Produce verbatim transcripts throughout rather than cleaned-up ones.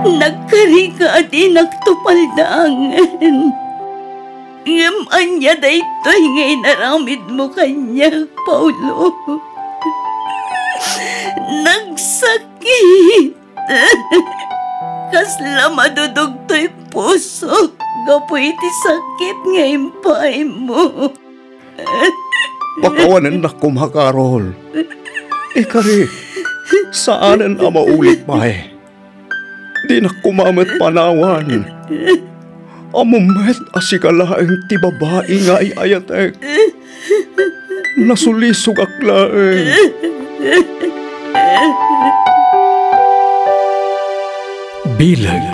Nagkarika a dinakto paldaangen. Ngem ania daytoy nga inaramidmo kaniak, Paulo? Nagsakit. Kasla madudugtoy pusok gapu iti sakit nga impaaymo. Pakawanennak koma, Carol. Ikari, saanen a maulit pay. Dinak koma met panawan. Ammom met a sika laeng ti babai nga ay-ayatek. Nasulisogak laeng. Bileg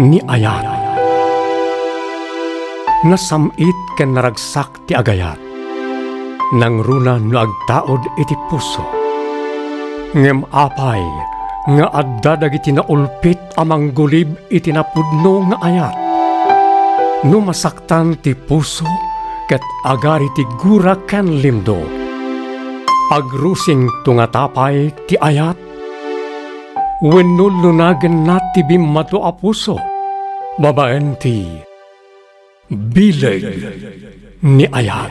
ni ayat. Nasam-it ken naragsak ti agayat. Nangruna no agtaud iti puso. Ngem apay nga adda dagiti naulpit a manggulib iti napudno nga ayat? No masaktan ti puso ket agari ti gura ken limdo, agrusingto ngata pay ti ayat? Wenno lunagenna ti bimmatu a puso babaen ti Bileg ni Ayat.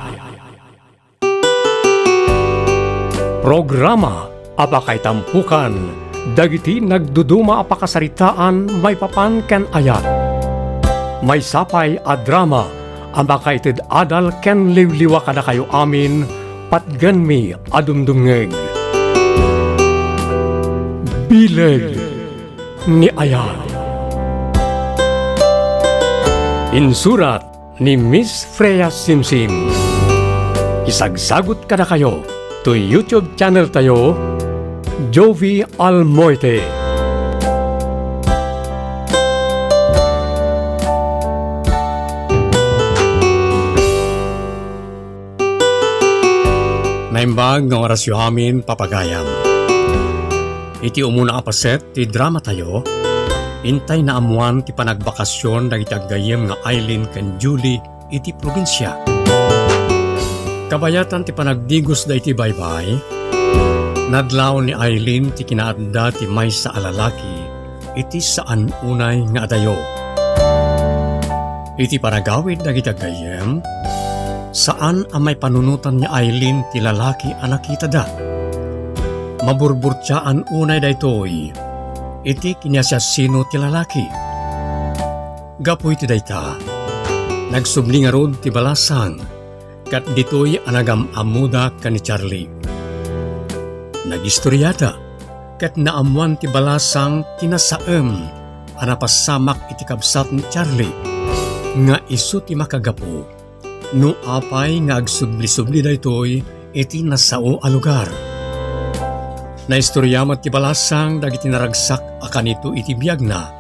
Programa a pakaitampokan dagiti nagduduma a pakasaritaan maipapan ken ayat. Maysa pay a drama a makaited adal ken liwliwa kadakayo amin, patgenmi a dumdumngeg. Bileg ni Ayat. Insurat ni Miss Freya Simsim. Isagsagut kadakayo to YouTube channel tayo, Jovi Almoite. Naimbag nga orasyo amin, papagayam. Iti umuna a paset ti dramatayo, intay naammoan ti panagbakasyon dagiti aggayyem nga Aileen ken Julie iti probinsia. Kabayatan ti panagdigosda iti baybay, nadlaw ni Aileen ti kinaadda ti maysa a lalaki iti saan unay nga adayo. Iti panagawid dagiti aggayyem, saan a maipanunotan ni Aileen ti lalaki a nakitada. Maburburtiaan unay daytoy iti kiniasiasino ti lalaki. Gapu iti dayta, nagsubli ngarud ti balasang, ket ditoy a nagam-ammoda ken ni Charlie. Nagistoriada, ket naammoan ti balasang ti nasaem a napasamak iti kabsat ni Charlie nga isu ti makagapu no apay nga agsubli-subli daytoy iti nasao a lugar. Naistoria met ti balasang dagiti naragsak a kanito iti biagna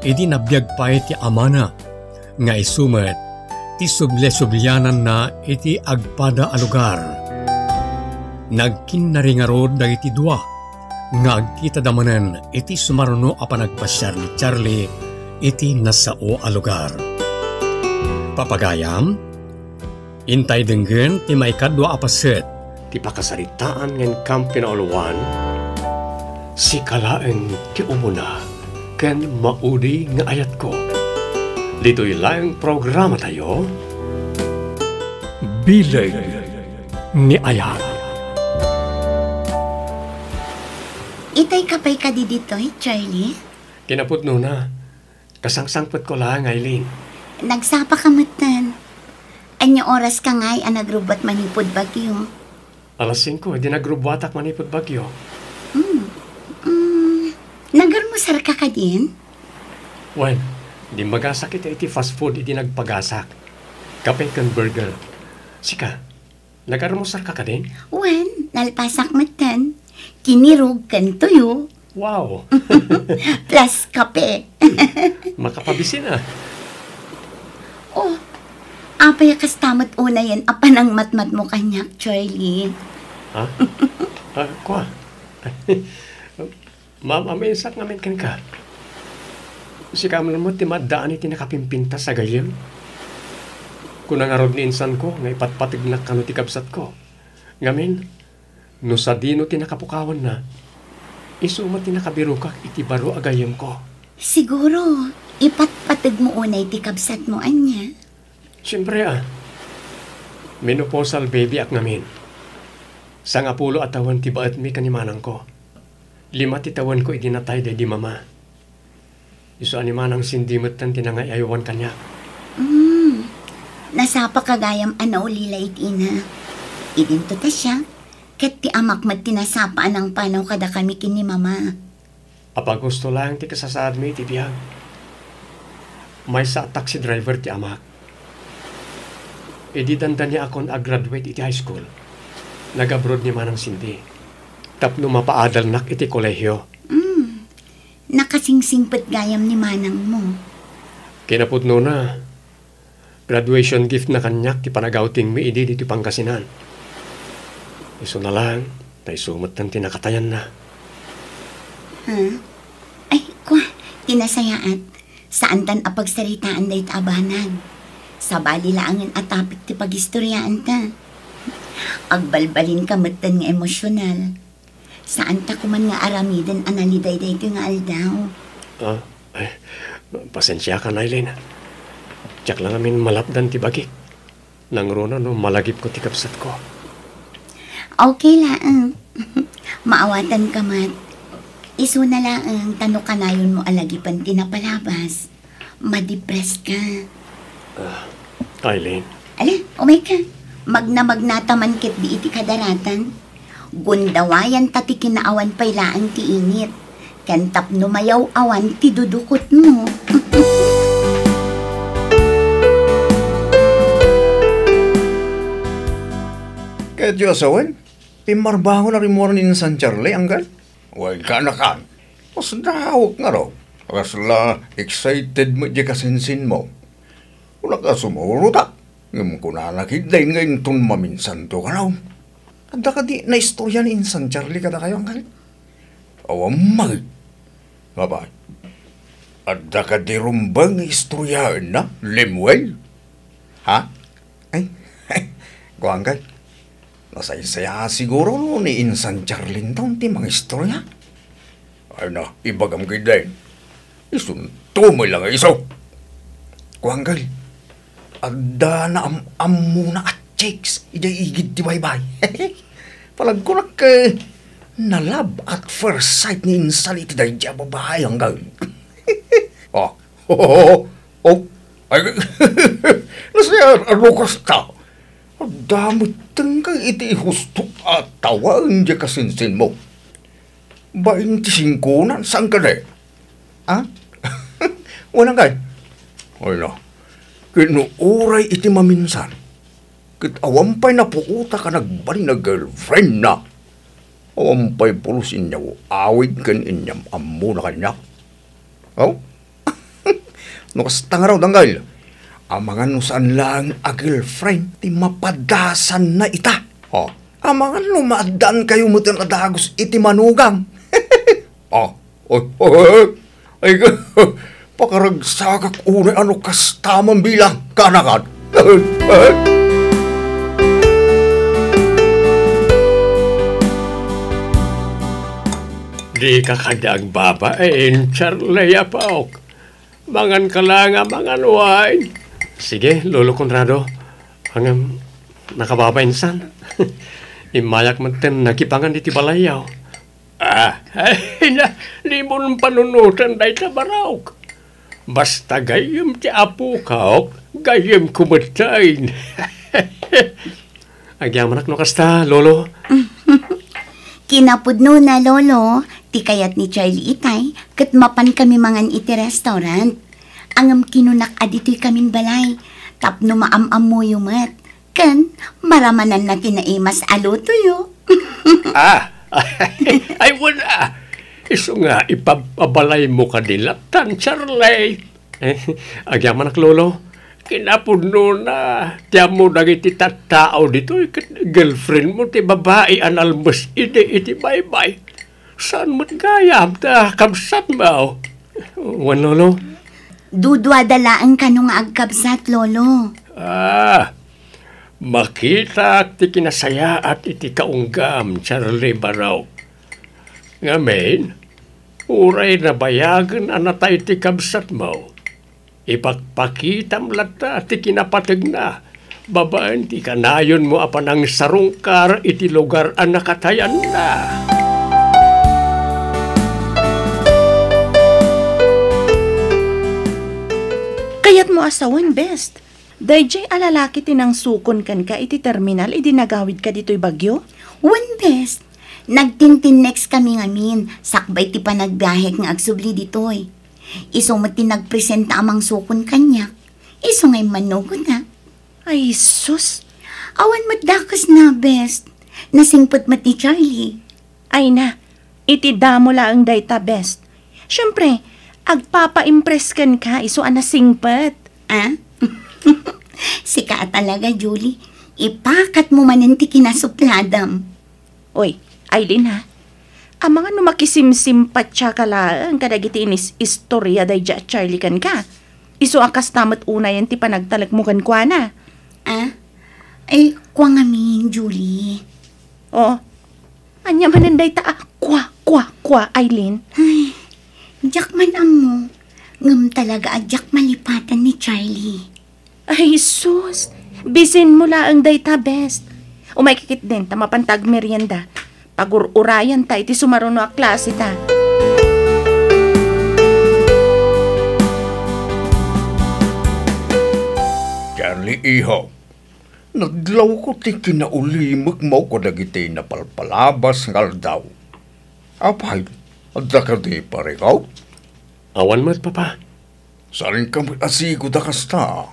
idi nabiag pay ti amana, nga isu met ti subli-subliananna iti agpada a lugar. Nagkinnari ngarud dagiti dua nga agkitada manen iti sumaruno a panagpasiar ni Charlie iti nasao a lugar. Papagayam, intay denggen ti maikadua a paset ti pakasaritaan nga inkam pinauluan, Sika laeng ti umuna ken maudi nga ayatko. Ditoy laeng programatayo, Bileg ni Ayat. Itay ka pay kadi ditoy, Charlie? Kinapudnona, kasangsangpetko laeng, Aileen. Nagsapa ka metten. Ania oras ka ngay a nagrubbuat manipud Baguio? Alas singko, idi nagrubbuatak manipud Baguio. Hmm. Mm, nagarmusar ka kadin? Wen, dimmagasak iti, iti fast food idi nagpagasak. Kape ken burger. Sika, nagarmusar ka kadin? Wen, nalpasak metten. Kinirog ken tuyo. Wow! Plus kape. Makapabisin, ah. Oh, apay a kasta met unayen a panangmatmatmo kaniak, Charlie? Ha? Ah, kua? Ma'am, ameensak ngamin kenka. Sika met ti maaddaan iti nakapimpintas a gayyem. Kuna ngarud ni insanko nga ipatpategnak kano ti kabsatko. Ngamin, no sadino ti nakapukawanna, isu met ti nakabirokak iti baro a gayyemko. Siguro, ipatpateg mo unay ti kabsat mo, ania? Siempre, a. Menopausal baby ak ngamin. Sangapulo a tawen ti baetmi ken ni manangko. Lima ti tawenko idi natay daydi mama. Isu a ni Manang Cindy metten ti nangay-aywan kaniak. Mm. Nasapa ka gayam a naulila iti ina. Idinto ta siak, ket ti amak met ti nasapa a nangpanaw kadakami ken ni mama. Apagusto laeng ti kasasaadmi iti biag. Maysa a taxi driver ti amak. Idi dandaniakon a graduate iti high school, nag-abroad ni Manang Cindy tapno mapaadalnak iti kolehio. Mm. Nakasingsingpet gayam ni manangmo. Kinapudnona, graduation gift na kaniak ti panag-outingmi idi ditoy Pangasinan. Isuna laeng, ta isu metten ti nakatayanna. Ha? Ay, kua, ti nasayaat. Saantan a pagsaritaan dayta a banag. Sabali laengen a topic ti pagistoriaanta. Agbalbalinka metten nga emosyonal. Saanta koman nga aramiden a naliday daytoy nga aldaw. Ah, ay, pasensiakan, Aileen. Diak la ngamin malapdan ti bagik. Nangruna no malagipko ti kabsatko. Okay laeng. Maawatanka met. Isuna laeng ta no kanayonmo a lagipen ti napalabas, madepress ka. Ah, Aileen. Ala, umayka. Magnamagnata man ketdi iti kadaratan. Gundawayanta ti kinaawan pay laeng ti init, ken tapno mayaw-awan ti dudukotmo. Ket diyo a sawen, pimmarbangon a rimmuar ni Insan Charlie, anggal? Wen, kaanakan, kasdawek ngarud. Kasla excited met diay kasinsinmo. Kunak a sumurotak. Ngem kunana ketdin nga inton maminsanto kano. Adda kadi naistorya ni Insan Charlie kadakayo, anggal? Awan met. Ngem, adda kadi rumbeng nga istoryaenna, Lemuel? Ha? Ay, kuan kay, nasaysayaat siguro ni Insan Charlie inton ti mangistorya. Ay na, ibagam ketdin. Isunto met la nga isu. Kuan kay, adda naam-ammona a chicks idiay igid ti baybay. Palagkunak, eh, na-love at first sight ni Insan iti daydiay a babai, anggal. Oh, oh, ay, nasaysayaat a no kasta. Adda metten kay iti husto a tawen diay kasinsinmo. Bainti singkonan, saan kadi? Ha? Wen, anggal? Ay na. Ket no uray iti maminsan, ket awan pay napuotak a nagbalin a girlfriendna. Awan pay pulos inyaw-awid ken inyam-ammona kaniak. Oh? No kasta ngarud, anggal, amangan no saan laeng a girlfriend ti mapadasanna ita. Oh, amangan no maaddaankayo metten a dagus iti manugang. Oh, oy, oy, oy, oy. Ay, pakaragsakak unay a no kasta man bilang, kaanakan. Dika kadi agbabain, Charlie, apo. Manganka la nga mangan wine. Sige, Lolo Conrado. Ngem, nakababa insan. Immayak metten nakipangan iti balayyo. Ah, ay, na, dimo panunoten dayta, Baraok. Basta gayyem ti apok, gayyemko metten. Agyamanak no kasta, Lolo. Kinapudnona, Lolo, ti kayat ni Charlie itay, ket mapankami mangan iti restaurant. Ngem kinunak a ditoykamin balay, tapno maam-ammoyo met, ken maramananna ti naimas a lutoyo. Ah, ay, wen a. Isu nga, ipabalaymo kadi lattan, Charlie. Eh, agyamanak, Lolo. Kinapudnona, ti ammo dagiti tattao ditoy ket girlfriendmo ti babai a nalmes idi iti baybay. Saan met gayam ta kabsatmo? Wen, Lolo? Duduada laeng kano nga agkabsat, Lolo. Ah, makitak ti kinasayaat iti kaunggam, Charlie Barok. Ngamin, Uray nabayagen a natay ti kabsatmo, ipakpakitam latta ti kinapategna babaen ti kanayonmo a panangsarungkar iti lugar a nakatayanna. Kayatmo a sawen, Best. Daydiay a lalaki ti nangsukon kenka iti terminal idi nagawidka ditoy Baguio? Wen, Best. Nagtintinnex kami ngamin sakbay ti panagbiahek nga agsubli ditoy. Isu met ti nagpresenta a mangsukon kaniak. Isu nga immannugotak. Ay, sus! Awan met dakesna, Best. Nasingpet met ni Charlie. Ay na, iti damo laeng dayta, Best. Siempre, agpapa-impress kenka isu a nasingpet. Ah? Sika a talaga, Julie. Ipakatmo manen ti kinasupladam. Oy, Aileen, ha? Amangan no makisimsimpatsa ka laeng kadagiti inis-istorya daydiay a Charlie kenka. Isu a kasta met unayen ti panagtalekmo kenkuana. Ah? Ay, kua ngamin, Julie. Oh, ania manen dayta a kua, kua, kua, Aileen? Ay, diak man ammo. Ngem talaga a diak malipatan ni Charlie. Ay, sus! Bisinmo laeng dayta, Best. Umayka ketdin ta mapanta agmerienda. Pagur-urayanta iti sumaruno a klaseta. Charlie, iho, nadlawko ti kinaulimekmo kadagiti napalpalabas nga aldaw. Apay, adda kadi parikut? Awan met, Papa. Saanka met a sigud a kasta.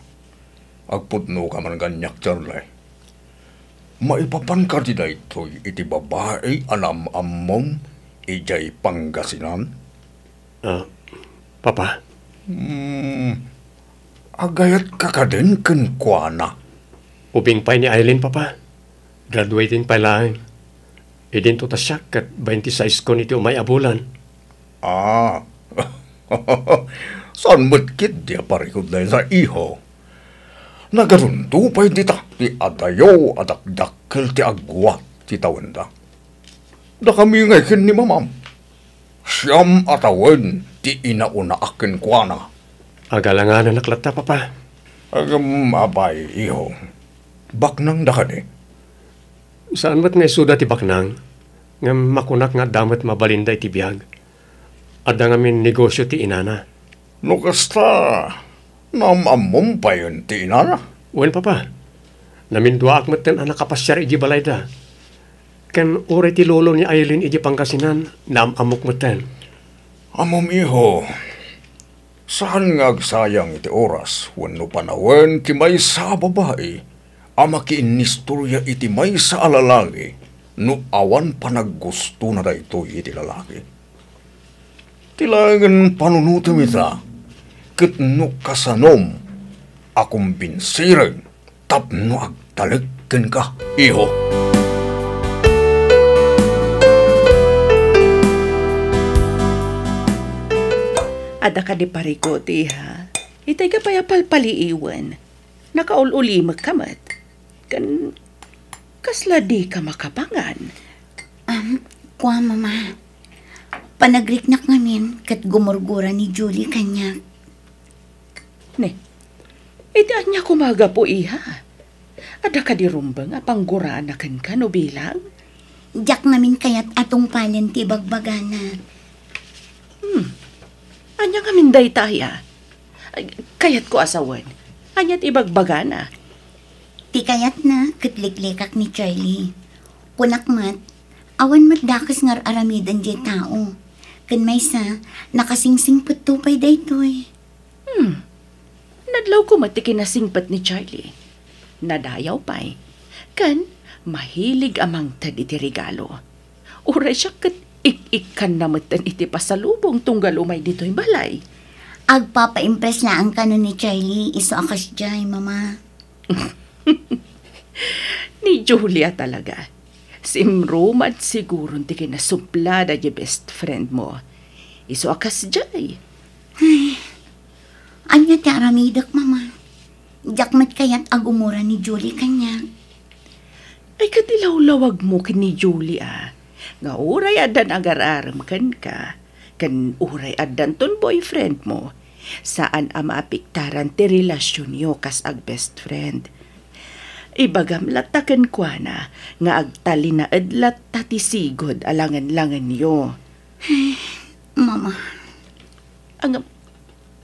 Agpudnoka man kaniak, Charlie. Maipapan kadi daytoy iti babai a naam-ammom idiay Pangasinan? Ah, Papa. Hmm, agayatka kadin kenkuana? Ubing pay ni Aileen, Papa. Graduating pay laeng. Idinto ta siak ket twenty-six kon iti umay a bulan. Ah. Saan met ketdi a parikut dayta, iho? Nagadunto pay dita ti adayo a dakdakkel ti agguat ti tawenda. Dakami ngay ken ni mamam, siam a tawen ti inaunaak kenkuana. Agalangananak latta, Papa. Ngem apay, iho? Baknangda kadi? Saan met nga isuda ti baknang, ngem makunak nga adda met mabalinda iti biag. Adda ngamin negosio ti inana. No kasta, naam-ammom payen ti inana? Wen, Papa. Naminduaak metten a nakapasiar idiay balayda. Ken uray ti lolo ni Aileen idiay Pangasinan, naam-ammok metten. Ammom, iho, saan nga agsayang iti oras wenno panawen ti maysa a babai a makiinnistorya iti maysa a lalaki no awan panaggustona daytoy iti lalaki. Ti laengen panunotem ita, ket no kasanom a kumbinsiren tapno agtalek kenka, iho. Adda kadi parikut, iha? Itay ka pay a palpaliiwen. Nakaul-ulimekka met. Ken kasla dika makapangan? Am, kua, Mama. Panagriknak ngamin ket gumurgura ni Julie kaniak. Ne, iti ania koma a gapu, iha? Adda kadi rumbeng a panggurana kenka no bilang? Diak ngamin kayat a tungpalen ti ibagbagana. Hmm. Ania ngamin dayta, a? Ay, kayatko a sawen. Ania ti ibagbagana? Ti kayatna ket liklikak ni Charlie. Kunak met, awan met dakes nga ar-aramiden diay tao. Ken maysa, nakasingsingpetto pay daytoy. Hmm. Nadlawko met ti kinasingpet ni Charlie. Nadayaw pay. Ken mahilig a mangted iti regalo. Uray siak ket ik-ikkanna metten iti pasalubong tunggal umay ditoy balay. Agpapa-impress laeng kano ni Charlie isu a kasdiay, Mama. Ni Julia talaga. Simrumat siguron ti kinasuplada diay best friend mo. Isu a kasdiay. Ay, ania ti aramidek, Mama? Diak met kayat a gumura ni Julie kaniak. Ay, ket ilawlawagmo ken ni Julie, a, nga uray adda nagar-arem kenka, ken uray addanton boyfriend mo, saan a maapektaran ti relasionyo kas agbest friend. Ibagam latta kenkuana nga agtalinaed latta ti sigud a langen-langenyo. Mama. Ang,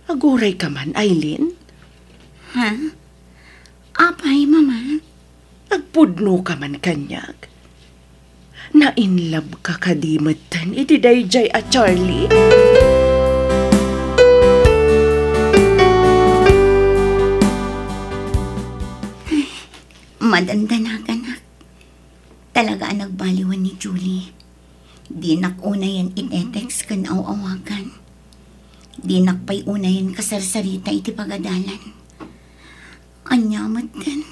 aguray ka man, Aileen? Ha? Apay, Mama? Agpudno ka man kaniak? Na-in love ka kadi metten iti daydiay a Charlie? Ay, madandanaganak. Talaga a nagbaliwan ni Julie. Dinak unayen itetext ken aw-awagan. Dinak pay unayen kasarsarita iti pagadalan. Ania metten?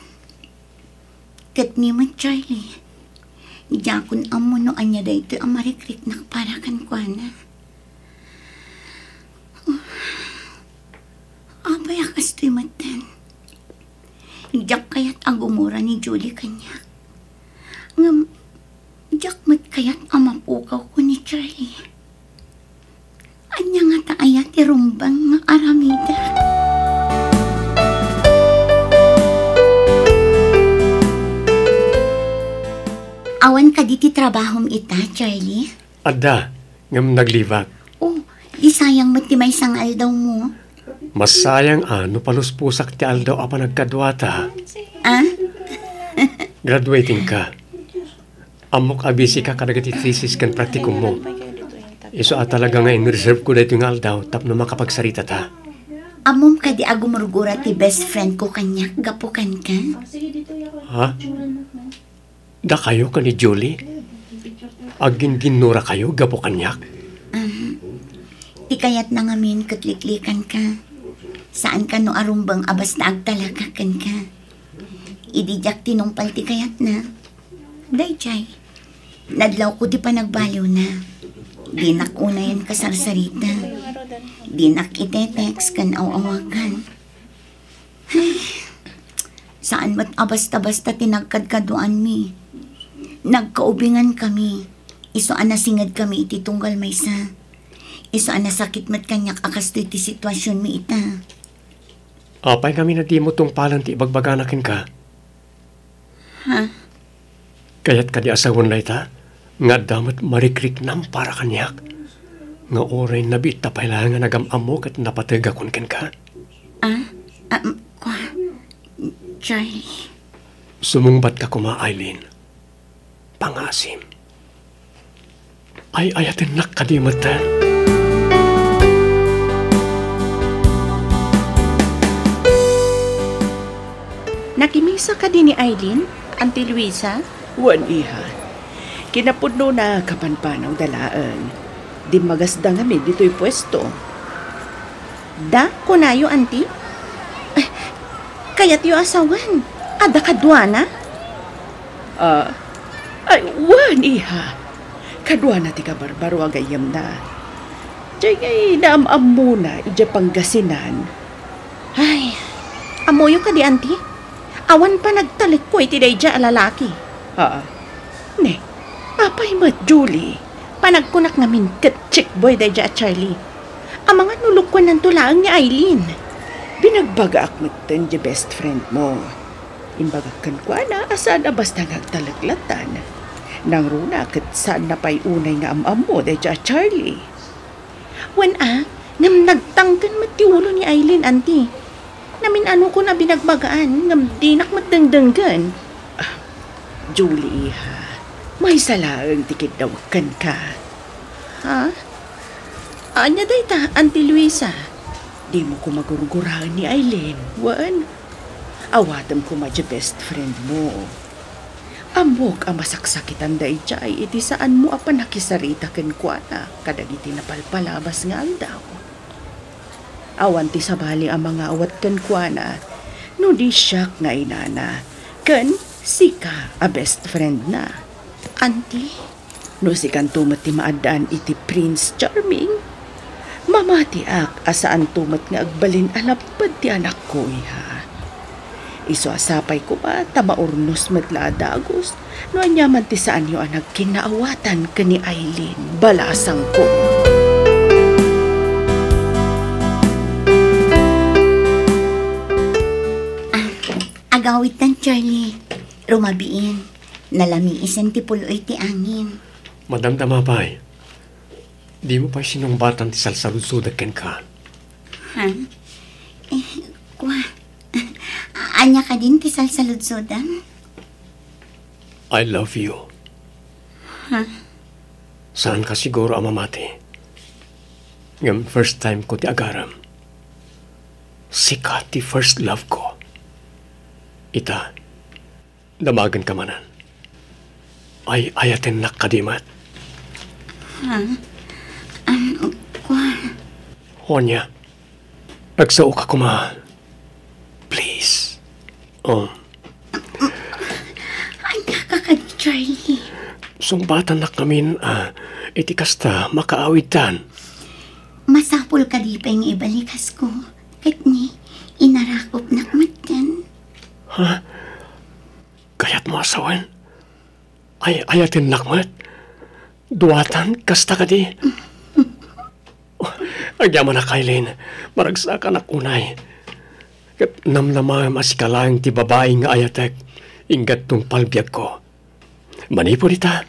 Ket ni met, Charlie, diakon ammo no ania daytoy a marikriknak para kenkuana. Apay a kastoy metten? Diak kayat a gumura ni Julie kaniak. Ngem, diak met kayat a mapukaw ken ni Charlie. Ania ngata aya ti rumbeng nga aramidak? Awan kadi ti trabahom ita, Charlie? Adda, ngem naglibak. Oh, di sayang met ti maysa nga aldawmo. Masayang a no paluspusak ti aldaw a panagkaduata. Ah? Graduating ka. Ammok a busy ka kadagiti thesis ken praktikummo. Isu a talaga nga in-reserve ko daytoy nga aldaw tapno makapagsaritata. Ammom kadi a gumurgura ti best friend ko kaniak gapu kenka? Ha? Dakayo ken ni Julie? Aggingginnurakayo gapu kaniak? Ah, ti kayatna ngamin ket liklikanka. Saan kano a rumbeng a basta agtalaka kenka. Idi diak tinungpal ti kayatna, daydiay, nadlawko ti panagbaliwna. Dinak unayen kasarsarita. Dinak itetext ken aw-awagan. Ay, saan met a basta-basta ti nagkadkaduaanmi. Nagkaubingankami. Isu a nasingedkami iti tunggal maysa. Isu a nasakit met kaniak a kastoy ti situasionmi ita. Apay ngamin a dimo tungpalen ti ibagbagana kenka? Ha? Kayat kadi a sawen dayta nga adda met marikriknam para kaniak? Nga uray nabiit ta pay laeng nga nagam-ammo ket napategakon kenka? Ah? Ah, mm, kua, Charlie. Sumungbatka koma, Aileen. Pangasim. Ay-ayatennak kadi metten. Nakimisa kadi ni Aileen, Auntie Luisa? Wen, iha. Kinapudnona, kapanpanawda laeng. Dimmagasda ngamin ditoy puesto. Da, kunayo, Auntie? Eh, kayatyo a sawen? Adda kaduana? Ah, ay, wen, iha. Kaduana ti kabarbaro a gayyemna. Diay ngay naam-ammona idiay Pangasinan. Ay, ammoyo kadi, Auntie? Awan panagtalekko iti daydiay a lalaki. Aa. Ne, apay met, Julie? Panagkunak ngamin ket chickboy daydiay a Charlie. Amangan no lukuennanto laeng ni Aileen. Binagbagaak metten diay best friend mo. Imbagak kenkuana a saan a basta nga agtalek lattan. Nangruna ket saanna pay unay nga am-ammo daydiay a Charlie. Wen a, ngem nagtangken met ti ulo ni Aileen, Auntie. Namin-anokon a binagbagaan, ngem dinak met dengdenggen. Ah, Julie, iha, maysa laeng ti kiddawek kenka. Ha? Ania dayta, Auntie Luisa? Dimo koma gurguraen ni Aileen, wen? Awatem koma diay best friend mo. Ammok a masaksakitan daydiay iti saanmo a pannakisarita kenkuana kadagiti napalpalabas nga aldaw. Awan ti sabali a mangawat kenkuana no di siak nga inana ken sika a best friend na. Auntie? No sikanto met ti maaddaan iti Prince Charming, mamatiak a saanto met nga agbalin a lapped ti anakko, iha. Isu a sapay koma ta maurnos met la a dagus no aniaman ti saanyo a nagkinnaawatan ken ni Aileen, balasangko. Charlie, rumabiin. Nalamiisen ti pul-oy ti angin. Madamdama pay. Dimo pay sinungbatan ti salsaludsodek kenka. Ha? Eh, kua. Ania kadin ti salsaludsodem? I love you. Ha? Saanka siguro a mamati. Ngem first time ko ti agarem. Sika ti first love ko. Ita, damagenka manen. Ay-ayatennak kadi met. Ha? Um, kua. Onya, agsaoka koma. Please. Oh. Ania ka kadi, Charlie? Sungbatannak ngamin, ah, iti kasta, makaawidtan. Masapul kadi pay nga ibalikas ko. Ket ni, inarakopnak metten. Ha? Kayatmo a sawen? Ay-ayatennak met? Duatan, kasta kadi? Agyamanak, Aileen. Maragsakanak unay. Ket namnamaem a sika laeng ti babai nga ayatek, ingga tungpal biagko. Manipud ita,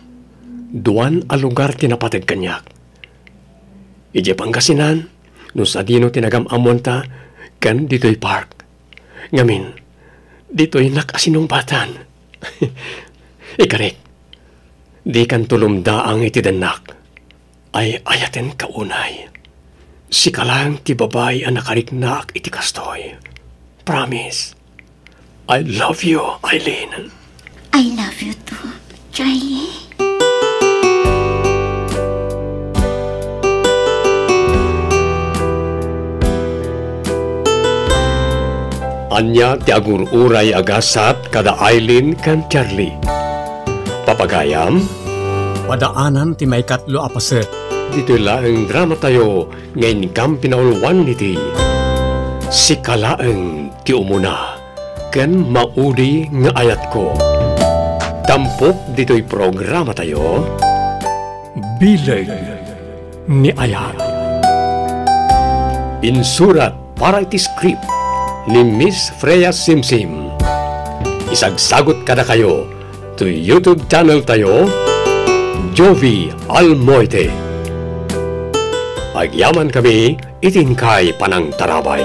duan a lugar ti napateg kaniak. Idiay Pangasinan, no sadino ti nagam-ammoanta, ken ditoy park. Ngamin, ditoynak a sinungbatan. Ikarik, dikanto lumdaang iti dennak. Ay-ayatenka unay. Sika laeng ti babai a nakariknaak iti kastoy. Promise. I love you, Aileen. I love you too, Charlie. Ania ti agur-uray a gasat kada Aileen ken Charlie? Papagayam? Padaanan ti maikatlo a paset. Ditoy laeng dramatayo nga inkam pinaulwan iti Sika Laeng ti Umuna ken Maudi nga Ayatko. Tampok ditoy programatayo, Bileg ni Ayat. Insurat para iti script ni Miss Freya Simsim. Isagsagut kadakayo to YouTube channel tayo, Jovi Almoite. Agyaman kami iti inkay panangtarabay.